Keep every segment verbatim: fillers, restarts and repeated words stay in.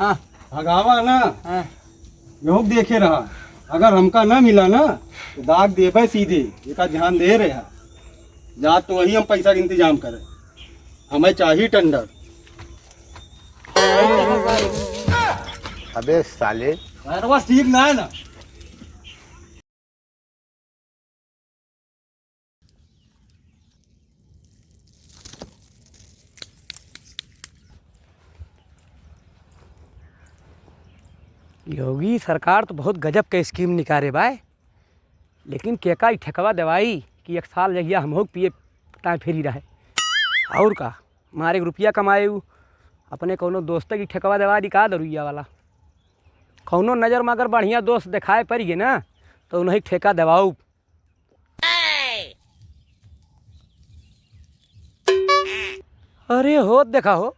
हाँ। भगावा ना। हाँ। यहूँ देखे रहा, अगर हमका ना मिला ना, तो दाग देबे सीधे। एका ध्यान दे रहा, जा तो वही हम पैसा के इंतजाम करे, हमें चाहिए टेंडर। अबे साले। अरे बस ठीक ना है ना। योगी सरकार तो बहुत गजब के स्कीम निकारे बाय, लेकिन केका ई ठेकवा देवाई कि एक साल जहिया हम हो पिए ताए फ्री रहे। और का, मारे एक रुपया कमाए उ, अपने कौनो दोस्त की ठेकवा देवा दी का दरुइया वाला। कौनो नजर में अगर बढ़िया दोस्त देखाए पड़ गए ना, तो उन्हें ठेका देवाऊ। अरे हो, देखा हो,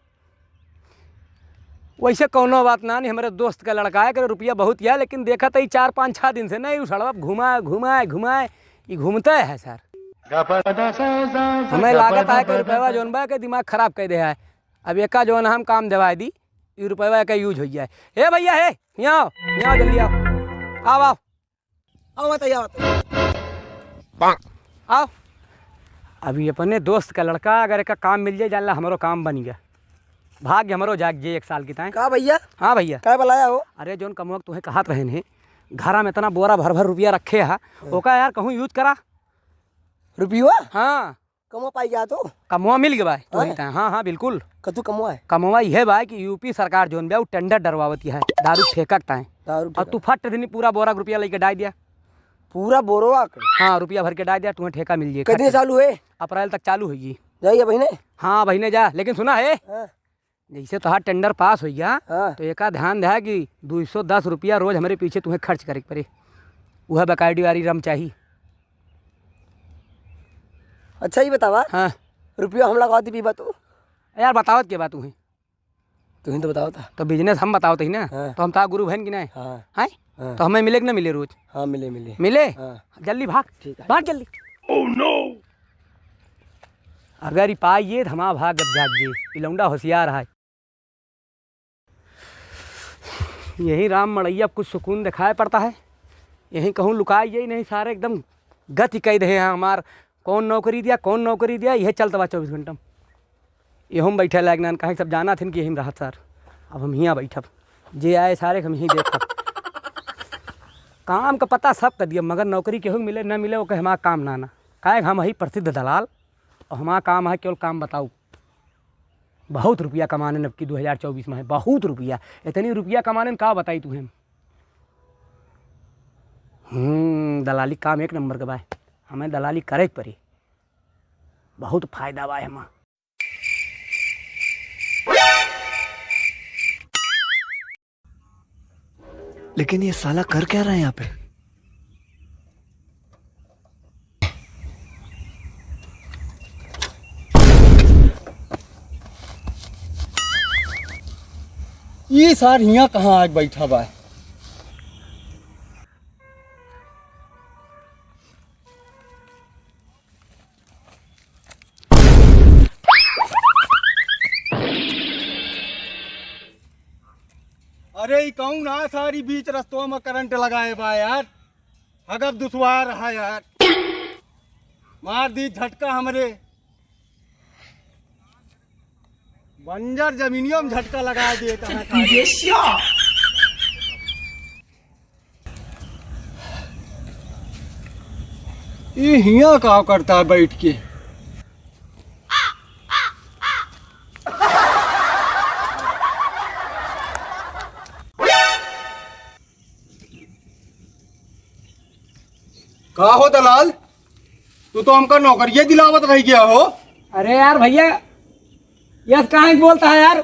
वैसे कौनो बात ना, नहीं, हमारे दोस्त का लड़का है, करे रुपया बहुत है, लेकिन देखा तो ई चार पाँच छह दिन से नहीं, उ सड़वा घुमाए, घुमाए, घुमाए, ये घूमता है सर। हमें लागत है कि रुपया जौन बा के दिमाग खराब कर दे है। अब एका जौन हम काम देवाए दी, ई रुपया का यूज हो जाए। ए भैया, हे, यहाँ आओ, यहाँ आओ, जल्दी आओ। आओ, आओ। आओ, बताइए, आओ, बताइए। आओ। अभी अपने दोस्त का लड़का, अगर एका काम मिल जाए, जान ला, हमरो काम बन गया। भाग्य हमरो जाग जे एक साल की ताए। का भैया? हाँ भैया। का बुलाया हो? अरे, जौन कमवा तुहे कहत रहन है, घरा में इतना बोरा भर भर रुपया रखे हा, हाँ। ओका यार कहूँ यूज करा। रुपया? हाँ। कमवा पाई गया तो? कमवा मिल गया भाई, तो हाँ? ही ताए। हाँ, हाँ, बिल्कुल। कतू कमवा है? कमवा यह बा कि यूपी सरकार जौन बा, उ टेंडर डरवावती है, दारू ठेका के ताए। दारू और ठेका। तू फट दिन पूरा बोरा के रुपया लेके डाल दिया। पूरा बोरवा के? हाँ, रुपया भर के डाल दिया, तुम्हें ठेका मिल जाए। कतने चालू है? अप्रैल तक चालू होगी। जाइए बहिने। हाँ, बहिने जा, लेकिन सुना है, हाँ। जैसे तोहार टेंडर पास हो गया, हाँ। तो एका ध्यान दे कि दो सौ दस रुपया रोज हमरे पीछे तुम्हें खर्च करे के पड़े। वह बकायदी वाली रम चाही। अच्छा, ये बतावा, हाँ। रुपया हम लगा दी, पीबा तू? यार, बतावत के बात तुम्हें? तुहीं तो बताओ था। तो बिजनेस हम बताओ तही ना, हाँ। तो हम ता गुरु बहन की ना, हाँ। हैं? हाँ। तो हमें मिले कि ना मिले रोज? हाँ, मिले, मिले। मिले? हाँ। जल्दी भाग। ठीक है। भाग जल्दी। Oh no! अगर ई पाइए, धमा भाग अब जाग जे। ई लौंडा होशियार है। यही राम मड़ैया कुछ सुकून दिखाई पड़ता है, यही कहूँ लुकाई जाई, नहीं सारे एकदम गति कह दे हैं हमार, कौन नौकरी दिया, कौन नौकरी दिया, यह चलता बा चौबीस घंटा में। यहूँ में बैठे लायक ना, कहीं सब जाना थिन कि यही में रहत सर। अब हम हियाँ बैठब, जे आए सारे हम यहीं देखब। काम का पता सब कर दिया, मगर नौकरी केहू के मिले न मिले, ओके हमारा काम ना ना, काहे हम ही प्रसिद्ध दलाल, और हमारा काम है केवल काम बताऊ। बहुत रुपया कमाने अब की दो हज़ार चउबीस में है, बहुत रुपया। इतनी रुपया कमाने में का बताई तुहें। हम्म, दलाली काम एक नंबर के बा, हमें दलाली करे के पड़ी, बहुत फायदा बा हमें। लेकिन ये साला कर क्या रहा है यहाँ पे? ये सार हियाँ कहाँ आके बैठा बा? अरे, ई कौन आ सारी बीच रस्तवा में करंट लगाए बा यार? हगब दुश्वार है यार। मार दी झटका हमरे। बंजर जमीनियों में झटका लगा दे कहाँ का। ये हियाँ का करता है बैठ के? का हो दलाल, तू तो हमका नौकरिये दिलावत रह गया हो। अरे यार भैया, यस कहाँ के बोलता है यार?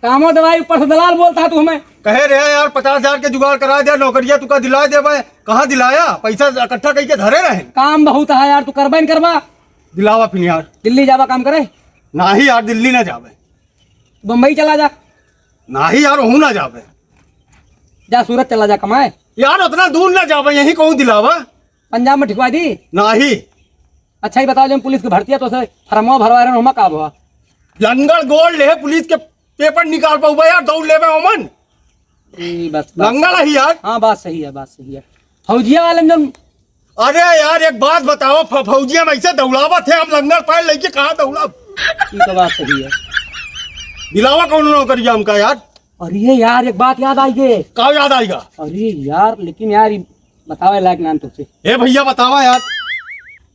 कामो दवाई ऊपर से दलाल बोलता है तू हमें। कहे रहे यार, पचास हजार के जुगाड़ करा दिया, नौकरिया तुका दिला देबे। कहाँ दिलाया? पैसा इकट्ठा करके धरे रहे। काम बहुत है यार, तू करबे न करबा। दिलावा फिर यार। दिल्ली जाबा काम करे? नाही यार, दिल्ली ना जाबे। बम्बई चला जा। नाही यार, वहूँ ना जाबे। जा सूरत चला जा कमाए। यार, उतना दूर ना जाबे, यहीं कहूँ दिलावा। पंजाब में ठिकवा दी। नाही। अच्छा, ये बताओ, जब पुलिस की भर्ती है, तो उसे फॉर्मवा भरवा रहे हो, हमा का भवा? लंगड़ गोड़ ले पुलिस के पेपर निकाल पाऊबा यार, दौड़ लेबे ओमन। ई बात, बात लंगड़ ही यार। हाँ, बात सही है, बात सही है। फौजिया वाले में जौन अरे यार, एक बात बतावा, फ-, फौजिया में ऐसे दौड़ावत है, हम लंगड़ पैर लेके कहाँ दौड़ब? ई तो बात सही है। दिलावा कौन नौकरिया हमका यार? अरे यार, एक बात याद आई गे। का याद आइगा? अरे यार, लेकिन यार, ई बतावे लायक नान तोसे। ए भैया, बतावा यार।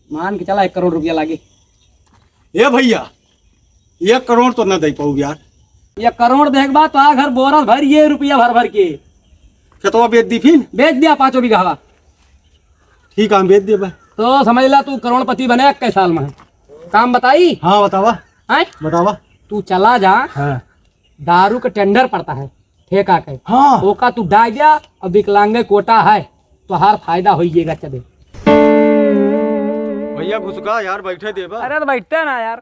मान के चला, एक करोड़ रुपया लागे। ए भैया, एक करोड़ तो ना दे पाऊ यार। एक करोड़ देख बा, तो आ घर बोरस भर ये रुपया भर भर के। खेतवा बेच दी फिर? बेच दिया पाँचों बीघा। ठीक है, हम बेच दिए बा। तो समझ ला, तू करोड़पति बने इक्कीस साल में। काम बताई? हाँ, बतावा। हैं? बतावा। तू चला जा। हाँ। दारू का टेंडर पड़ता है ठेका के। हाँ। ओका तू डाल दिया, और विकलांग कोटा है, तोहार फायदा होइएगा। चले। भैया घुसका यार, बैठे देबा। अरे तो बैठते ना यार।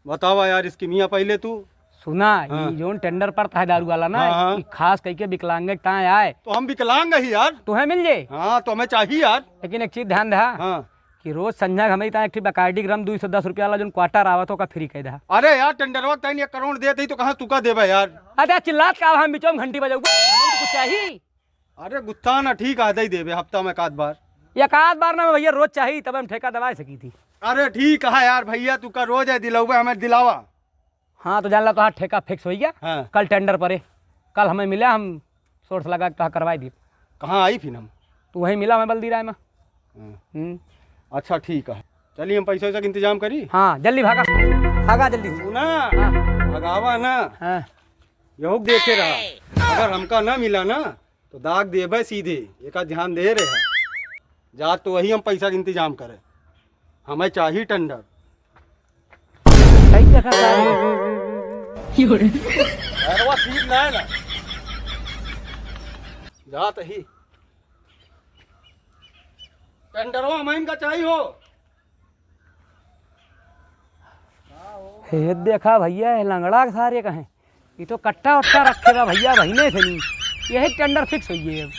बतावा यार, स्कीमिया पहले तू। सुना, हाँ। ई जौन टेंडर पड़ता है दारू वाला ना, हाँ, हाँ। ई खास करके विकलांग के ताए आए। तो हम विकलांग ही यार। तुम्हें मिल जाए। हाँ, तो हमें चाहिए यार। लेकिन एक चीज ध्यान दहा हाँ। कि रोज संझा के हमें ताए एक ठे बकायदी ड्रम दो सौ दस रुपया वाला जौन क्वार्टर आवत हो, ओका फ्री कह दहा। अरे यार, टेंडरवा तैन एक करोड़ देत ही तो कहाँ तुका देबा यार? अच्छा, चिल्लात का हम बिचो में घंटी बजाऊबा? हमें तो कुछ चाहिए। अरे गुस्सा ना, ठीक है, दे देबे हफ्ता में एक आध बार। एक आध बार ना भैया, रोज चाहिए, तब हम ठेका दबा सकी थी। अरे ठीक है यार भैया, तू का रोज है दिलौबे, हमें दिलावा। हाँ, तो जान ला, तो हाँ, ठेका फिक्स हो गया। हाँ। कल टेंडर परे, कल हमें मिला, हम सोर्स लगा के तोहार करवाई दी। कहाँ आई फिर हम? तू वहीं मिला हमें बल्दी राय में। हाँ। हम्म। अच्छा ठीक है, चलिए हम पैसा वैसा के इंतजाम करी। हाँ, जल्दी भागा, भागा जल्दी। सुना, हाँ। भगावा ना। हाँ। यहू देखे रहा, अगर हमका ना मिला ना, तो दाग देबे सीधे, एका ध्यान दे रहे। जा तो वही हम पैसा के इंतजाम करे, हमें चाहिए टेंडर। सही देखा सारे। अरे सीध ना है ना। जा तो ही। टेंडरवा हमें इनका चाहिए हो। हे देखा भैया, ये लंगड़ा के सारे कहें, ये तो कट्टा उट्टा रखे बा भैया, बहिने से नहीं, यही टेंडर फिक्स होइए।